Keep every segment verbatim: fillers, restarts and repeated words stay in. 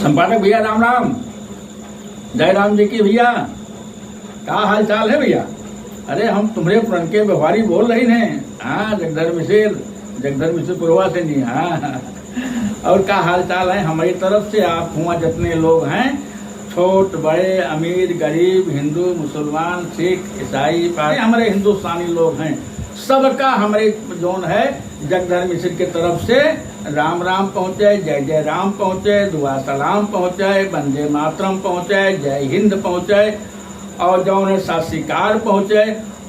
संपादक भैया, राम राम। जय राम जी की भैया। का हाल चाल है भैया? अरे, हम तुम्हरे पुरनके व्यवहारी बोल रही हैं। हाँ, जगधर मिसिर, जगधर मिसिर पुरवा से नहीं। हाँ। और का हाल चाल है? हमारी तरफ से आप हुआ जितने लोग हैं, छोट बड़े, अमीर गरीब, हिंदू मुसलमान, सिख ईसाई, पारसी, हमारे हिंदुस्तानी लोग हैं, सबका हमारे जौन है जगधर मिसिर के तरफ से राम राम पहुँचे, जय जय राम पहुँचे, दुआ सलाम पहुँचे, वंदे मातरम पहुँचे, जय हिंद पहुँचे, और जौन है सत श्रीकाल पहुँचे।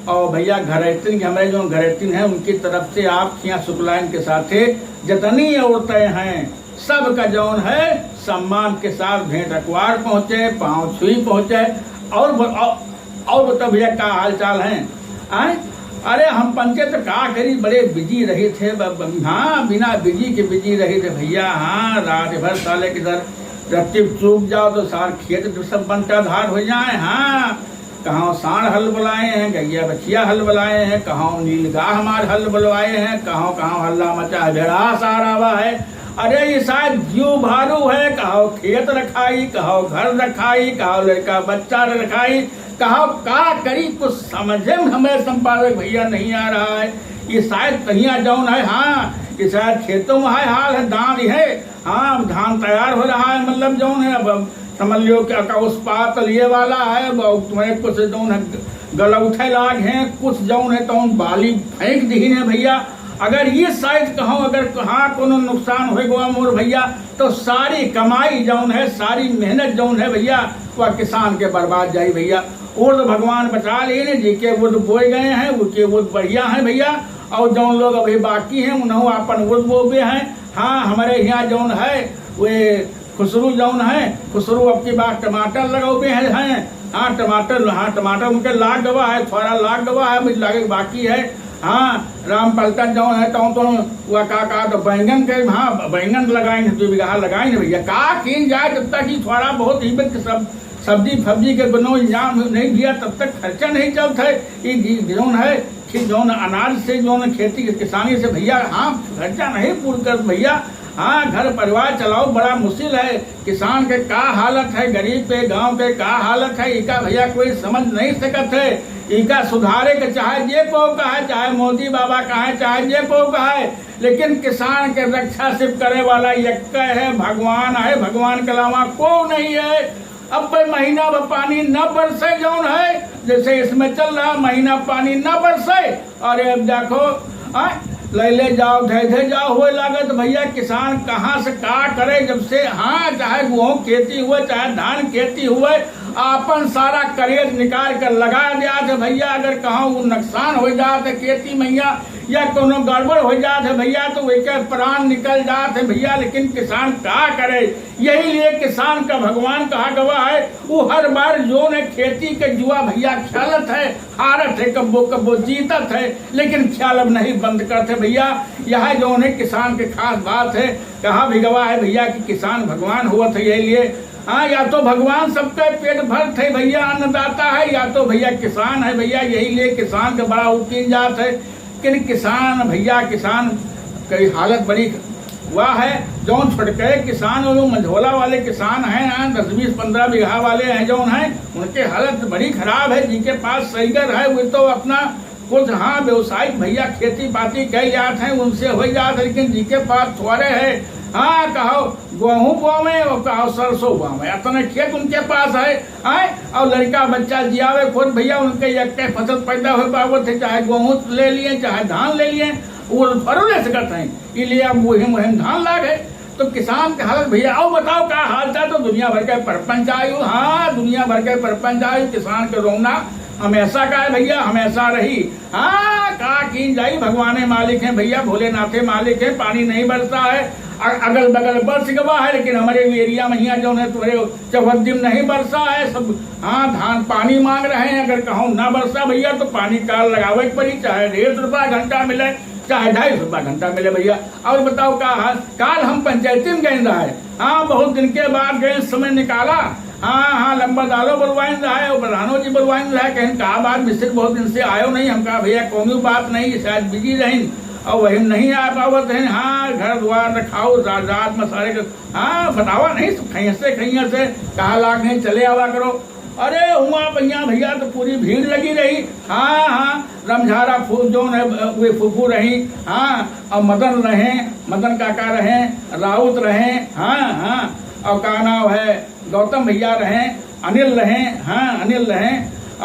और भैया घरैतिन के, हमारे जौन घरैतिन हैं, उनकी तरफ से आप खिया शुक्लाइन के साथे जितनी औरतें हैं, सबका जौन है सम्मान के साथ भेंट अकवार पहुँचे, पाँव छुई पहुँचे। और ब-, और, और बताओ भैया, का हाल चाल है? आए? अरे, हम पंचे तो का करी, बड़े बिजी रही थे। ब-, ब-, हाँ, बिना बिजी के बिजी रही थे भैया। हाँ, रात भर साले किधर रत्ती चूक जाओ तो सार खेत सब बंटा धार हो जाए। हाँ, कहाँ साँड़ हल बुलाए हैं, गैया बछिया हल बुलाए हैं, कहाँ नीलगाह मार हल बुलवाए हैं, कहाँ कहाँ हल्ला मचा है, भेड़ा सारा हुआ है। अरे, ये शायद जीव भारू है, कहाँ खेत रखाई, कहाँ घर रखाई, कहाँ लड़का बच्चा रखाई, कहाँ का करी, कुछ समझे में हमें संपादक भैया नहीं आ रहा है। ये शायद कहिया जौन है, हाँ, ये शायद खेतों में है, हाल है, दान है, हाँ, धान तैयार हो रहा है, मतलब जौन है, अब, अब समझ लियो कि का उस पात लिए वाला है, अब तुम्हें कुछ जौन है गलौठे लाग हैं, कुछ जौन है तौन बाली फेंक दीन है भैया। अगर ये शायद कहूँ, अगर हाँ कोनो नुकसान हो गवा मोर भैया, तो सारी कमाई जौन है, सारी मेहनत जौन है भैया, वह किसान के बर्बाद जाई भैया। उर्द भगवान बचा लेने, जेके उर्द बोए गए हैं, उनके उर्द बढ़िया हैं भैया। और जौन लोग अभी बाकी हैं, उन्हों आपन उर्द बोबे हैं। हाँ, हमारे यहाँ जौन है, वे खुसरू जौन है, खुसरू अब की बार टमाटर लगौबे हैं, हैं। हाँ, टमाटर, हाँ, टमाटर उनके लाग गवा है, थोड़ा लाग गवा है, अभी लागे के बाकी है। हाँ, राम पलटन जौन है, तौन, तौन, वह का, का तो बैंगन के, हाँ, बैंगन लगाइन है, दो बीघा लगाइन है भैया। का कीन जाए, जब तक ही थोड़ा बहुत ही बच सब सब्जी फब्जी के कोनो इंतजाम नहीं किया, तब तक खर्चा नहीं चलत है। ये जी-, जौन है कि जौन अनाज से, जौन खेती किसानी से भैया, हाँ, खर्चा नहीं पूर करत भैया। हाँ, घर परिवार चलाओ बड़ा मुश्किल है। किसान के का हालत है, गरीब के, गाँव के का हालत है, इका भैया कोई समझ नहीं सकत है। इका सुधारे के चाहे जे को कहे, चाहे मोदी बाबा कहे, चाहे जे को कहे, लेकिन किसान के रक्षा सिर्फ करे वाला यक्के है, भगवान है, भगवान के अलावा को नहीं है। अब भाई महीना भर पानी न बरसे जौन है, जैसे इसमें चल रहा महीना पानी न बरसे, अरे अब देखो, आ, ले ले जाओ, धे धे जाओ, होए लागत भैया। किसान कहाँ से का करे, जब से, हाँ, चाहे गेहूँ खेती हुए, चाहे धान खेती हुए, आपन सारा करेज निकाल कर लगा दिया थे भैया। अगर कहूँ वो नुकसान हो जात है खेती में या, या कोनो गड़बड़ हो जात है भैया, तो वही प्राण निकल जात है भैया। लेकिन किसान का करे, यही लिए किसान का भगवान कहा गवा है। वो हर बार जौन है खेती के जुआ भैया खेलत है, हारत है, कब्बो कब्बो जीतत है, लेकिन खेलब नहीं बंद करत है भैया। यह जौन है किसान के खास बात है, कहा भी गवा है भैया कि किसान भगवान होत है। यही लिए, हाँ, या तो भगवान सबका पेट भरत है भैया, अन्नदाता है, या तो भैया किसान है भैया। यही लिए किसान का बड़ा उकीन जात है। लेकिन किसान भैया, किसान की हालत बड़ी वाह है। जौन छोटके किसान और जो मझोला वाले किसान हैं ना, दस बीस पन्द्रह बीघा वाले हैं जौन हैं, उनके हालत बड़ी खराब है। जिनके पास सैगर है, वो तो अपना कुछ, हाँ, व्यावसायिक भैया खेती बाती कई जात हैं, उनसे हो जात है। लेकिन जिनके पास थोड़े है, हाँ, कहो गेहूँ बोवे और कहो सरसों बोवे, इतने खेत उनके पास है, आए, और लड़का बच्चा जियावे खुद भैया, उनके एक के फसल पैदा हो पावत है, चाहे गेहूँ ले लिए, चाहे धान ले लिए, वो थोड़ो ले सकत हैं। इसलिए अब मुहिम मुहिम धान लाग है। तो किसान के हालत भैया, आओ बताओ का हाल चाल, तो दुनिया भर के परपंच आयु, हाँ, दुनिया भर के परपंच आयु, किसान के रोना हमेशा का है भैया, हमेशा रही। हाँ, का कीन जाई, भगवाने मालिक हैं भैया, भोलेनाथे मालिक हैं। पानी नहीं बरसता है, अ-, अगल बगल बरस गवा है, लेकिन हमारे एरिया में यहाँ जौन है तुम्हारे चौहद्दी में नहीं बरसा है सब। हाँ, धान पानी मांग रहे हैं, अगर कहूँ ना बरसा भैया तो पानी काल लगावे के पड़ी, चाहे डेढ़ सौ रुपया घंटा मिले, चाहे ढाई सौ रुपया घंटा मिले भैया। और बताओ का हाल? काल हम पंचायती में गए रहे, हाँ, बहुत दिन के बाद गए, समय निकाला। हाँ, हाँ, लंबा दालो बुलवाइन रहा है और प्रधानो जी बुलवाइन रहा है, कहेन का बात, मिसिर बहुत दिन से आयो नहीं। हम कहा भैया कौनो बात नहीं, शायद बिजी रहिन। और वही नहीं आ पावत हैं। हाँ, घर द्वार रखाओ, जायदाद में सारे के, हाँ, बतावा नहीं, सब खैया से, खैया से, कहा लाग नहीं, चले आवा करो। अरे, हुआ भैया, भैया तो पूरी भीड़ लगी रही। हाँ, हाँ, रमझारा फू-, जौन है, वे फूफू रही। हाँ, और मदन रहे, मदन काका रहे, राउत रहे। हाँ, हाँ, और का नाम है, गौतम भैया रहे, अनिल रहे, हाँ, अनिल रहे,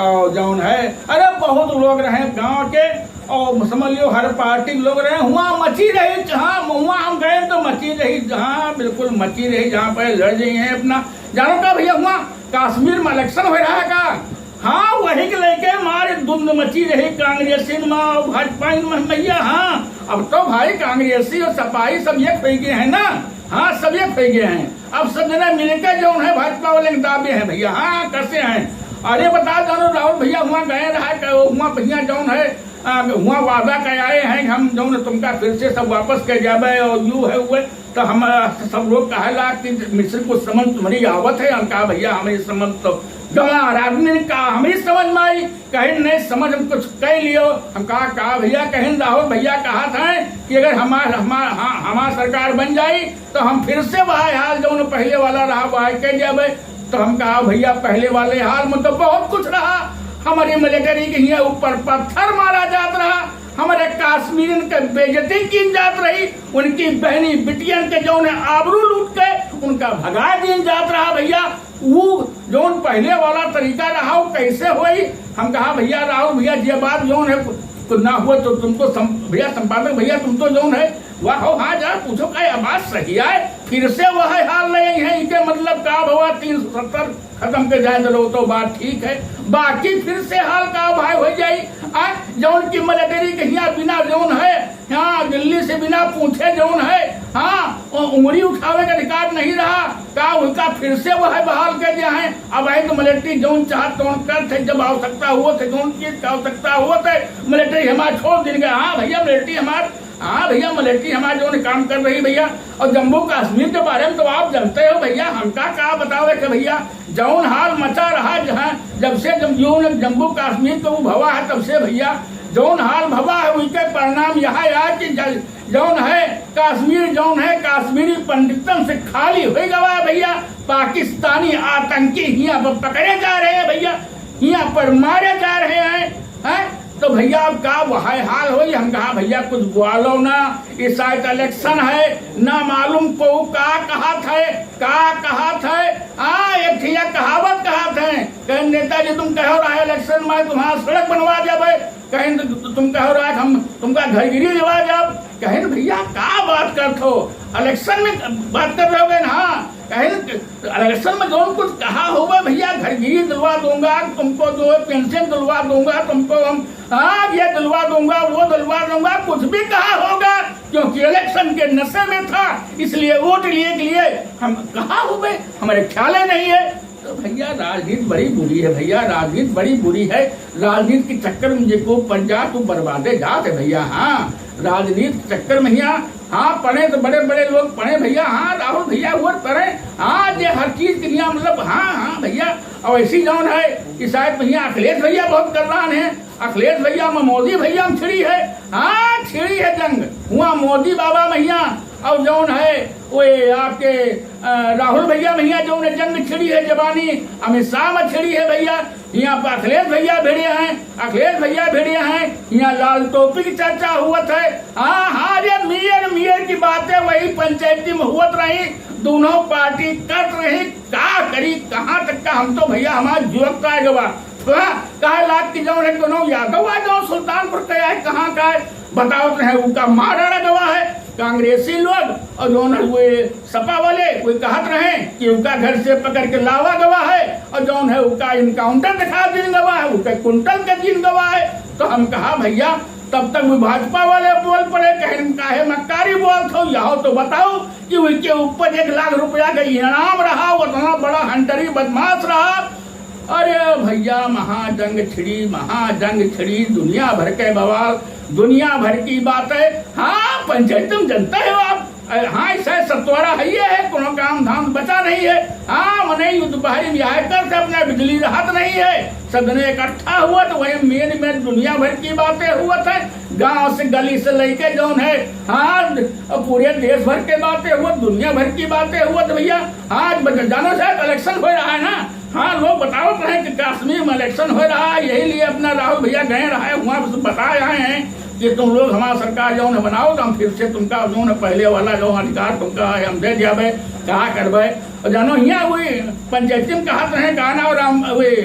और जौन है, अरे, बहुत लोग रहे गाँव के, और समझ लियो, हर पार्टी के लोग रहे। हुआ मची रही, जहाँ हुआ हम गए तो मची रही, जहाँ बिल्कुल मची रही, जहाँ पे लड़ रही हैं अपना। जानो का भैया, हुआ कश्मीर में election हो रहा है का? हाँ, वही के लेके मारे धुंध मची रही कांग्रेसी में और भाजपा में भैया। हाँ, अब तो भाई कांग्रेसी और सपाई सब एक हो गए हैं ना। हाँ, सब एक हो गए हैं। अब सब जना मिलके जौन है भाजपा वाले के दाबे हैं भैया। हाँ, कसे हैं? अरे बता जानो राहुल भैया, हुआ गए रहा, क-, हुआ भैया जौन है, आ, हुआ वादा कर आए हैं कि हम जौन तुमका फिर से सब वापस कर जाबे और यू है वो है। तो हम, आ, सब लोग कहे ला कि मिश्र कुछ समझ तुम्हारी आवत है। हम कहा भैया, हमारी समझ तो गंवार आदमी ने कहा, हमारी समझ में आई, कहीं नहीं समझ हम कुछ कह लियो। हम कहा, कहा भैया, कहीं राहुल भैया कहा था कि अगर हमार, हमार, हाँ, हमार सरकार बन जाई तो हम फिर से वह हाल जौन पहले वाला रहा वह कर जाबे। तो हम कहा भैया, पहले वाले हाल में तो बहुत कुछ रहा, हमारी मिलिट्री के हियाँ ऊपर पत्थर मारा जात रहा, हमारे कश्मीरियन के बेइज्जती कीन जात रही, उनकी बहनी बिटियन के जौन है आबरू लूट के उनका भगा दीन जात रहा भैया। वो जौन पहले वाला तरीका रहा वो कैसे होई? हम कहा भैया राहुल भैया, ये बात जौन है कुछ ना हुआ तो तुमको सम-, भैया संपादक भैया तुम तो जौन है वाह हो, हाँ जा पूछो का ये बात सही है, फिर से वह हाल नहीं है, इनके मतलब का भवा तीन सौ सत्तर खत्म के जाए तो लो तो बात ठीक है, बाकी फिर से हाल का भाई हो जाई। आ, जौन की मिलिट्री के हियाँ बिना जौन है, हाँ, दिल्ली से बिना पूछे जौन है, हाँ, उ-, उंगली उठावे का अधिकार नहीं रहा, का उनका फिर से वह बहाल कर दिया है? अब आई तो मिलिट्री जौन चाहत तौन करत है, जब आवश्यकता हुआ थे, जौन चीज का आवश्यकता हुआ थे, मिलिट्री हमार छोड़ दिन गए। हाँ भैया, मिलिट्री हमार, हाँ भैया, मिलिट्री हमार जौन काम कर रही भैया। और जम्मू कश्मीर के बारे में तो आप जानते हो भैया, हमका का बतावे के भैया, जौन हाल मचा रहा जहाँ, जब से जब जौन जम्मू कश्मीर के वो भवा है, तब से भैया जौन हाल भवा है, उनके परिणाम यहाँ आया कि ज-, जौन है कश्मीर, जौन है कश्मीरी पंडितन से खाली हो गवा है भैया। पाकिस्तानी आतंकी हियाँ पर पकड़े जा रहे हैं भैया, हियाँ पर मारे जा रहे हैं, हैं? तो भैया अब का वह हाल होई? हम कहा भैया कुछ बोलो ना, इस साल election है, ना मालूम को का कहा थे, का कहा थे। हाँ, एक ठिया कहावत कहा थे, कहे नेताजी तुम कहो रहा election में तुम्हारा सड़क बनवा देबे, कहीं तो तु-, तुम कहो रहा हम तुमका घरगिरी दिलवा जाब। कहे भैया का बात करत हो, election में बात कर रहे हो ना? हाँ, कहे election में जौन कुछ कहा होगा भैया, घरगिरी दिलवा दूंगा तुमको, जो है पेंशन दिलवा दूंगा तुमको, हम आज ये दिलवा दूंगा, वो दिलवा दूंगा, कुछ भी कहा होगा, क्योंकि election के नशे में था, इसलिए वोट लिए के लिए हम कहा होगा, हमारे ख्याल ही नहीं है। तो भैया राजनीति बड़ी बुरी है, भैया राजनीति बड़ी बुरी है। राजनीति के चक्कर में जे को पड़ जा तो बर्बादे जात है भैया। हाँ, राजनीति के चक्कर में यहाँ, हाँ, पड़े तो बड़े बड़े लोग पड़े भैया। हाँ, राहुल भैया हुआ पड़े। हाँ, जे हर चीज के लिए मतलब, हाँ, हाँ भैया। और ऐसी जौन है कि शायद भैया अखिलेश भैया बहुत कर रहा है, अखिलेश भैया में मोदी भैया में छिड़ी है। हाँ, छिड़ी है जंग, हुआ मोदी बाबा भैया और जौन है वो आपके, अ, राहुल भैया भैया जौन है जंग छिड़ी है जबानी, अमित शाह में छिड़ी है भैया। यहाँ पर अखिलेश भैया भिड़े हैं, अखिलेश भैया भिड़े हैं, यहाँ लाल टोपी की चर्चा हुआ है। हाँ, हाँ, ये मेयर, मेयर की बातें वही पंचायती में हुआ रही, दोनों पार्टी कट रही, का करी, कहाँ तक का, हम तो भैया हमारा जुवक का गवा। हाँ, कहे लाग कि जौन है कोनो यादव आ जाओ सुल्तानपुर का है, कहाँ का है, बताओ तो है, उनका मारा गवा है। कांग्रेसी लोग और जौन है वो सपा वाले वो कहत रहे कि उनका घर से पकड़ के लावा गवा है और जौन है उनका encounter दिखा दीन गवा है, उनका कुंटल के दीन गवा है। तो हम कहा भैया, तब तक वो भाजपा वाले बोल पड़े, कहे काहे मक्कारी बोलत हो, यहो तो बताओ कि उनके ऊपर एक लाख रुपया का इनाम रहा, उतना बड़ा हंटरी बदमाश रहा। अरे भैया, महाजंग छिड़ी, महाजंग छिड़ी, दुनिया भर के बवाल, दुनिया भर की बातें। हाँ, पंचायत तुम जनता हो आप। अरे हाँ, ऐसा सतवारा है, ये है, कोनो काम धाम बचा नहीं है। हाँ, मने युद्ध बहारी में आए कर से अपना बिजली रहत नहीं है, सदने इकट्ठा हुआ तो वही मेन मेन दुनिया भर की बातें हुआ था। गांव से, गली से लेके जौन है, हाँ, पूरे देश भर के बातें हुआ, दुनिया भर की बातें हुआ। तो भैया, हाँ, बज-, जानो साहब, इलेक्शन हो रहा है ना, हाँ, लोग बतावत रहे कि कश्मीर में इलेक्शन हो रहा है, यही लिए अपना राहुल भैया गए रहे, वहाँ से बताए आए हैं कि तुम लोग हमारा सरकार जौन है बनाओ, तो हम फिर से तुमका जौन है पहले वाला जौन अधिकार तुमका है हम दे दियाबे, कहा करबे। और जानो हियाँ वही पंचायती में कहत रहे, का नाम राम, वही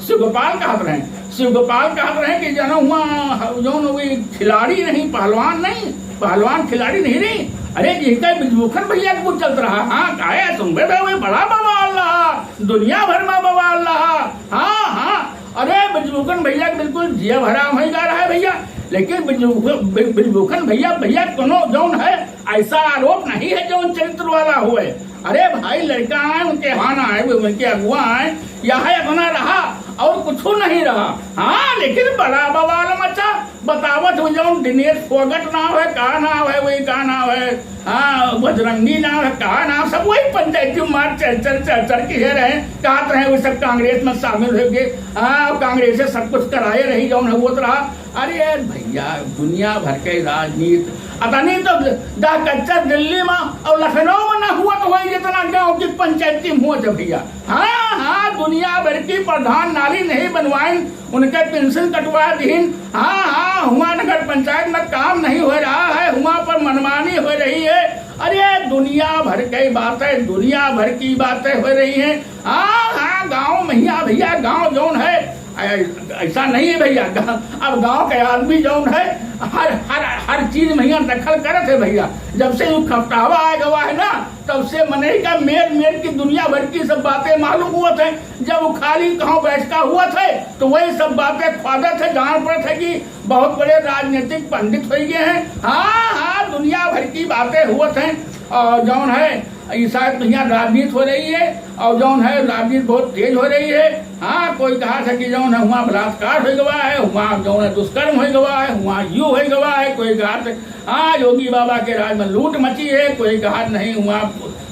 शिव गोपाल कहत रहे, शिव गोपाल कहत रहे कि जानो हुआ जौन वही खिलाड़ी नहीं, पहलवान नहीं, पहलवान खिलाड़ी नहीं रही। अरे जिनका ब्रजभूषण भैया के कुछ चलत रहा, हाँ, काहे सुनबे बे, वही बड़ा बवाल रहा, दुनिया भर में बवाल रहा। हाँ, हाँ, अरे ब्रजभूषण भैया के बिल्कुल जिया हराम होइ गा रहा है भैया। लेकिन ब्रजभूषण, ब्रजभूषण भैया, भैया कोनो जौन है ऐसा आरोप नहीं है जौन चरित्र वाला हुए। अरे भाई, लड़का आए, उनके हान आए, उनके अगुआ आए, यह अपना रहा और कुछ नहीं रहा। हाँ, लेकिन बड़ा बवाल मचा, बतावत हो जौन दिनेश फोगट नाम है, का नाम है, वही का नाम है, हाँ, बजरंगी नाम है, का नाम, सब वही पंचायती मार चर चर चर चर के रहे, कहत रहे वो सब कांग्रेस में शामिल हो गए। हाँ, कांग्रेस से सब कुछ कराए रही जौन है वो तो रहा। अरे भैया, दुनिया भर के राजनीति, अतनी तो दह कच्चा दिल्ली में और लखनऊ में ना हुआ तो वही जितना गाँव की पंचायती में हुआ था भैया। हाँ, हाँ, दुनिया भर की प्रधान नाली नहीं बनवाइन, उनके पेंशन कटवा दीन। हाँ, हाँ, हुआ नगर पंचायत में काम नहीं हो रहा है, हुआ पर मनमानी हो रही है। अरे दुनिया भर की बातें, दुनिया भर की बातें हो रही हैं। हाँ, हाँ, गाँव महिया भैया, गाँव जौन है, ऐ-, ऐसा नहीं है भैया। गा-, अब गाँव के आदमी जौन है, हर, हर, हर चीज महिया दखल करत है भैया। जब से वो खपटावा आ गवा है ना, तब से मनई का मेर मेर की दुनिया भर की सब बातें मालूम हुआ थे। जब वो खाली कहाँ बैठका हुआ थे, तो वही सब बातें ख्वादत है, जान पड़त है कि बहुत बड़े राजनीतिक पंडित हो गए हैं। हाँ, हाँ, दुनिया भर की बातें हुआ थे। और जौन है, ई शायद तो यहाँ राजनीति हो रही है, और जौन है, राजनीति बहुत तेज हो रही है। हाँ, कोई कहा था कि जौन है, हुआ बलात्कार हो गवा है, हुआ जौन है, दुष्कर्म हो गवा है, हुआ यू हो गवा है, कोई कहा था, हाँ, योगी बाबा के राज में लूट मची है, कोई कहा नहीं, हुआ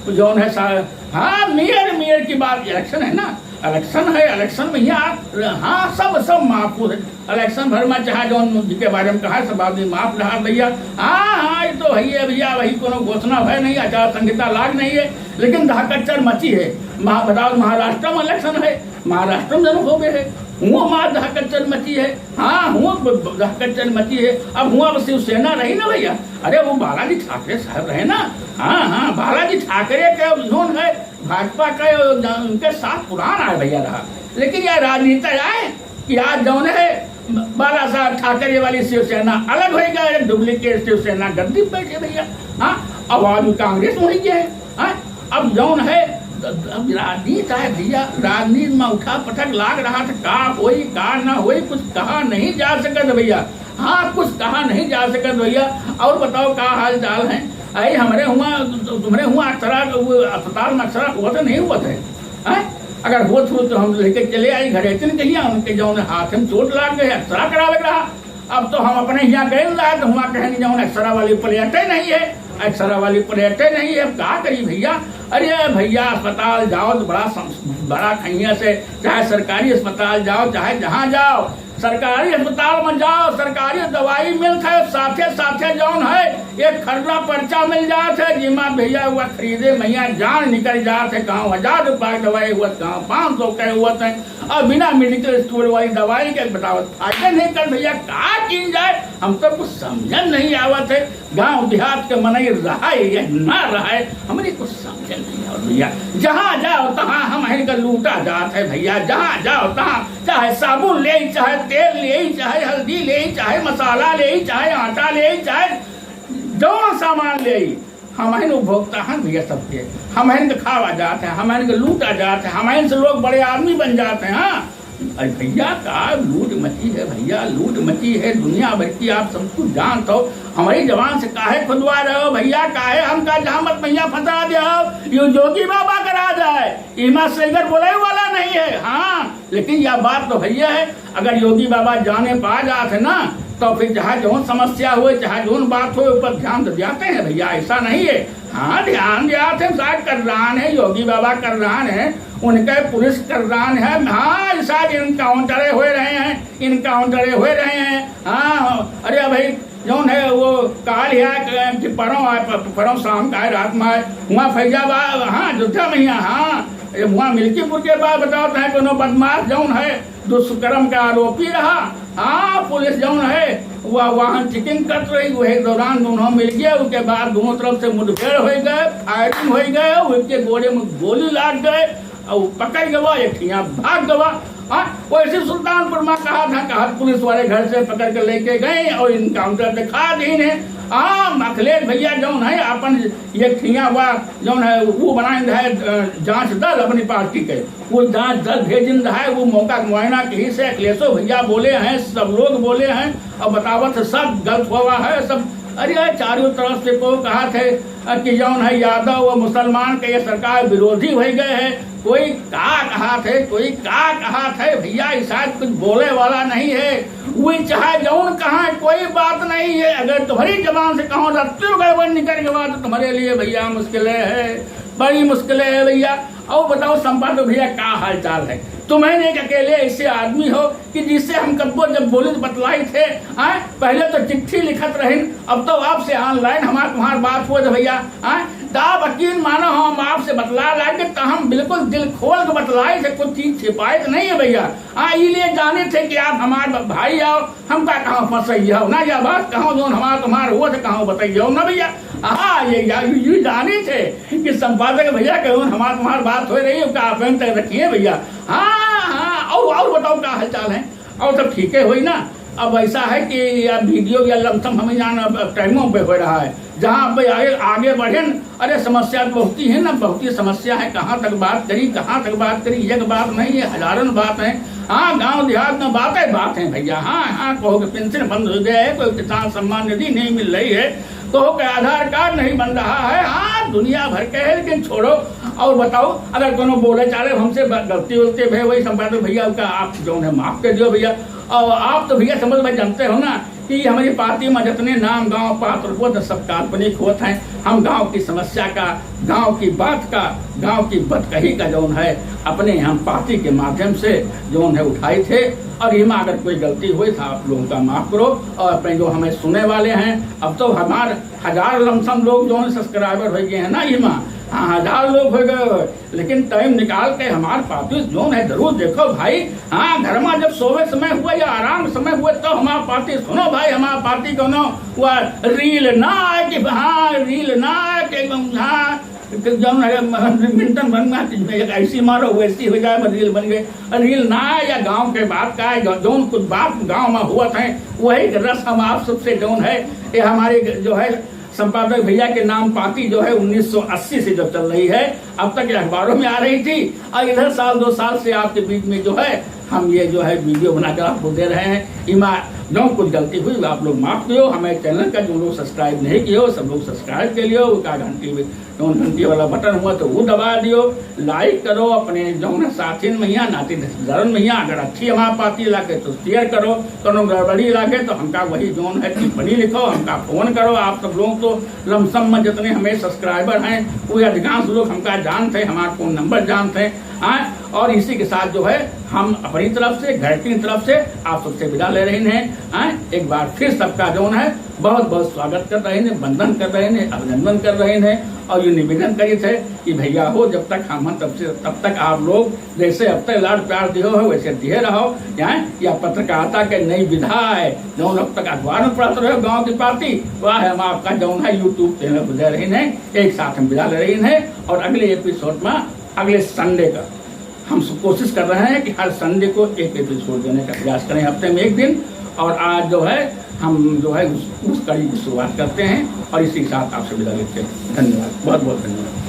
जौन है, सा-, हाँ, मेयर, मेयर की बात, इलेक्शन है ना, इलेक्शन है, इलेक्शन में यहाँ, हाँ, सब, सब माफ है। इलेक्शन भर में चाहे जौन के बारे में कहा, सब आदमी माफ रहा भैया। हाँ, हाँ, ये तो है ही है भैया, वही कोनो घोषणा भय नहीं, आचार संहिता लाग नहीं है, लेकिन दहकच्चर मची है। महा-, बताओ, महाराष्ट्र में इलेक्शन है, महाराष्ट्र में जन हो गए है, हुआ मार दहकच्चर मची है। हाँ, हुआ ब-, ब-, दहकच्चर मची है। अब हुआ अब शिवसेना रही ना भैया, अरे वो बालाजी ठाकरे साहब रहे ना, हाँ, हाँ, बालाजी ठाकरे के जौन है भाजपा का, उनके साथ पुरान आए भैया रहा, लेकिन यह राजनीति आए कि आज जौन है, बाला साहब ठाकरे वाली शिवसेना अलग हो गया, डुप्लीकेट शिवसेना गद्दी पे बैठे भैया। हाँ, अब आज कांग्रेस वही के है। हाँ, अब जौन है, अब राजनीति है भैया, राजनीति में उठा पटक लाग रहा था, का होई, का ना होई, कुछ कहा नहीं जा सकत भैया। हाँ, कुछ कहा नहीं जा सकत भैया। और बताओ, का हाल चाल है? अरे, हमरे हुआ, तुम्हरे हुआ अक्सरा, वो अस्पताल में अक्सरा हुआ था, नहीं हुआ था? हैं? अगर होत हो तो हम लेके चले आई घरे, इतने कहिया उनके जौन हाथ में चोट लाग गए, एक्सरा करावे रहा। अब तो हम अपने यहाँ गए रहा तो हुआ कहें जौन एक्सरा वाली प्लेटें नहीं है, एक्सरा वाली प्लेटें नहीं है, अब का करी भैया? अरे भैया, अस्पताल जाओ तो बड़ा सम-, बड़ा खैया से, चाहे सरकारी अस्पताल जाओ, चाहे जहाँ जाओ, सरकारी अस्पताल में जाओ, सरकारी दवाई मिलत है, साथे साथे जौन है एक खर्रा पर्चा मिल जात है, जिमा भैया हुआ खरीदे मैया जान निकल जात है, कहाँ हजार रुपया के दवाई हुआ, कहाँ पाँच सौ के हुआ है, और बिना मेडिकल स्टोर वाली दवाई के बतावत फायदा नहीं कर भैया, का किन जाए, हम तो कुछ समझन नहीं आवत है। गांव देहात के मनई रहे या ना रहे, हमरे कुछ समझ नहीं आवत भैया। जहाँ जाओ तहाँ हमहन का लूटा जात है भैया, जहाँ जाओ तहाँ चाहे साबुन ले, चाहे तेल ले, चाहे हल्दी ले, चाहे मसाला ले, चाहे आटा ले, चाहे जौन सामान ले, हमहन उपभोक्ता हैं भैया सबके। हमहन का खावा जात है, हमहन का लूटा जात है, हमहन से लोग बड़े आदमी बन जात हैं। हाँ, अरे भैया, का लूट मची है भैया, लूट मची है दुनिया भर की। आप सब कुछ जानत हो, हमारी जबान से काहे खुदवा रहे हो भैया? काहे हमका जहामत में फंसा दे हो? यो योगी बाबा का राज है, इमा सेगर बोले वाला नहीं है। हाँ, लेकिन यह बात तो भैया है, अगर योगी बाबा जाने पा जात है ना, तो फिर चाहे जौन समस्या होए, चाहे जौन बात होए, ऊपर ध्यान तो जाते हैं भैया, ऐसा नहीं है। हाँ, ध्यान जाते हैं, साहब कल्याण है, योगी बाबा कल्याण है, उनके पुलिस कल्याण है। हाँ, ऐसा encounter हुए रहे हैं, encounter हुए रहे हैं। हाँ, अरे भाई, जौन है वो काल है कि परों, परों शाम का है, रात में है, वहाँ फैजाबाद, हाँ, अयोध्या में ही है, हाँ, ये वहाँ मिल्कीपुर के बाद बताओ तो है, कोनो बदमाश जौन है, दुष्कर्म का आरोपी रहा। हाँ, पुलिस जौन है, वह वाहन checking करत रही, वही दौरान दोनों मिल गए। उसके बाद दोनों तरफ से मुठभेड़ हो गए, firing हो गए, उसके गोड़े में गोली लाग गए और पकड़ गवा, एक ठिया भाग गवा। हाँ, वैसे सुल्तानपुर में कहा था, कहा पुलिस वाले घर से पकड़ के लेके गए और encounter दिखा दीन है। हाँ, अखिलेश भैया जौन है, अपन एक ठिया हुआ जौन है, वो बनाइन है, अ, जांच दल अपनी पार्टी के। वो जांच दल भेजिन रहा है, वो मौका मुआयना कही से अखिलेशो भैया बोले हैं, सब लोग बोले हैं, और बतावत है सब गलत हुआ है, सब। अरे यार, चारों तरफ से को कहा थे, अ, कि जौन है यादव और मुसलमान के ये सरकार विरोधी हो गए है, कोई का कहा थे, कोई का कहा थे भैया, ये शायद कुछ बोले वाला नहीं है। वो चाहे जौन कहा, कोई बात नहीं है। अगर तुम्हारी जबान से कहो रत्तू गड़बड़ निकल गवा तो तुम्हारे लिए भैया मुश्किल है, बड़ी मुश्किल है भैया। और बताओ संपादक भैया, का हाल चाल है? तुम्हें एक अकेले ऐसे आदमी हो कि जिससे हम कब्बो जब बोले तो बतलाई थे, आय? पहले तो चिट्ठी लिखत रहिन, अब तो आपसे online हमार तुम्हार बात हुआ तो भैया, आय? ता वकील मानो हम आपसे बतला लागे तो हम बिल्कुल दिल खोल के बतलाई थे, कुछ चीज छिपाई तो नहीं है भैया। हाँ, इलिए जाने थे कि आप हमार ब-, भाई आओ, हमका कहाँ फंसई हो ना, या बात कहाँ जौन हमार तुम्हार हुआ थे, कहाँ बताइए हो ना भैया। हाँ, ये, या, ये, ये जाने थे कि संपादक भैया के जौन हमार तुम्हार बात हो रही है, का आप तक रखिए भैया। हाँ, हाँ, और, और बताओ का हाल चाल है, और सब ठीक है होई ना? अब ऐसा है कि या video या लमसम हमें जान अब, अब टाइमों पे हो रहा है, जहाँ पे आगे, आगे बढ़ेन। अरे समस्या तो बहुत ही है ना, बहुत ही समस्या है, कहाँ तक बात करी, कहाँ तक बात करी, एक बात नहीं है, हजारन बात है। हाँ, गांव देहात में बातें बात है भैया। हाँ, हाँ, कहो कि पेंशन बंद हो गया है, कोई किसान सम्मान निधि नहीं मिल रही है, कहो कि आधार कार्ड नहीं बन रहा है। हाँ, दुनिया भर के है, लेकिन छोड़ो। और बताओ, अगर कोनो बोले चाले हमसे ब-, गलती उलती भे, वही संपादक भैया का आप जौन है माफ कर दियो भैया। और आप तो भैया समझ में जानते हो ना, कि हमारी पार्टी में जितने नाम गांव पात्र होत हैं, सब काल्पनिक होत हैं। हम गांव की समस्या का, गांव की बात का, गांव की बतकही का जौन है, अपने हम पार्टी के माध्यम से जौन है उठाई थे। और इमा अगर कोई गलती हुई तो आप लोगों का माफ करो। और अपने जो हमें सुने वाले हैं, अब तो हमार हजार लमसम लोग जौन subscriber हो गए हैं ना इमा, हाँ, हजार लोग हो गए हो। लेकिन टाइम निकाल के हमार पाती जौन है जरूर देखो भाई। हाँ, घर में जब सोवे समय हुआ या आराम समय हुआ तो हमार पाती सुनो भाई, हमार पाती कोनो वह रील ना आए कि हाँ, रील ना आए कि हाँ, कि जौन है मिंटन बन गया कि एक ऐसी मारो वैसी हो जाए, बस रील बन गए। रील ना आए या गांव के बात का है, जौ-, जौन कुछ बात गांव में हुआ था वही रस हम आप सबसे जौन है, ये हमारे जो है संपादक भैया के नाम पाती जो है उन्नीस सौ अस्सी से जो चल रही है, अब तक ये अखबारों में आ रही थी और इधर साल दो साल से आपके बीच में जो है हम ये जो है video बनाकर आपको दे रहे हैं। इमा जो कुछ गलती हुई वो आप लोग माफ कियो, हमें channel का जो लोग subscribe नहीं किए हो सब लोग subscribe के लियो, वो का घंटी में जौन घंटी वाला बटन हुआ तो वो दबा दियो, like करो, अपने जौन साथिन में या नाती रिश्तेदारन में या अगर अच्छी हमार पाती लागे तो share करो, कोनो गड़बड़ी लागे तो हमका वही जौन है टिप्पणी लिखो, हमका फोन करो। आप सब लोग तो लमसम में जितने हमें subscriber हैं वो अधिकांश लोग हमका जानते हैं, हमार फोन नंबर जानते हैं। हाँ, और इसी के साथ जो है हम अपनी तरफ से, घर की तरफ से आप सबसे विदा ले रहे हैं। हाँ, एक बार फिर सबका जौन है बहुत बहुत स्वागत कर रहे हैं, वंदन कर रहे हैं, अभिनंदन कर रहे हैं और ये निवेदन करित है कि भैया हो, जब तक हम हैं तब से, तब तक आप लोग जैसे अब तक लाड प्यार दियो हो वैसे दिए रहो। यहाँ या पत्रकारिता के नई विधा है, जौन अब तक अखबार में पढ़त रहे गांव की पाती, वह हम आपका जौन है YouTube channel पर दे रहे हैं। एक साथ हम विदा ले रहे हैं और अगले episode में अगले Sunday का हम सब कोशिश कर रहे हैं कि हर Sunday को एक episode देने का प्रयास करें हफ्ते में एक दिन। और आज जो है हम जो है उस, उस कड़ी की शुरुआत करते हैं और इसी के साथ आपसे विदा लेते हैं। धन्यवाद, बहुत बहुत धन्यवाद।